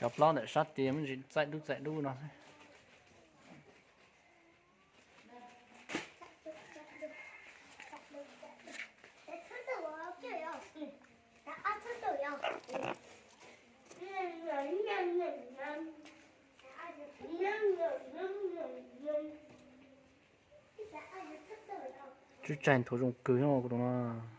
Cov plaub ntawm sab tid muaj ntsis txaij dub txaij dub no xwb. Tswb tsaig nthuav zoo kawg no, kuv tus no.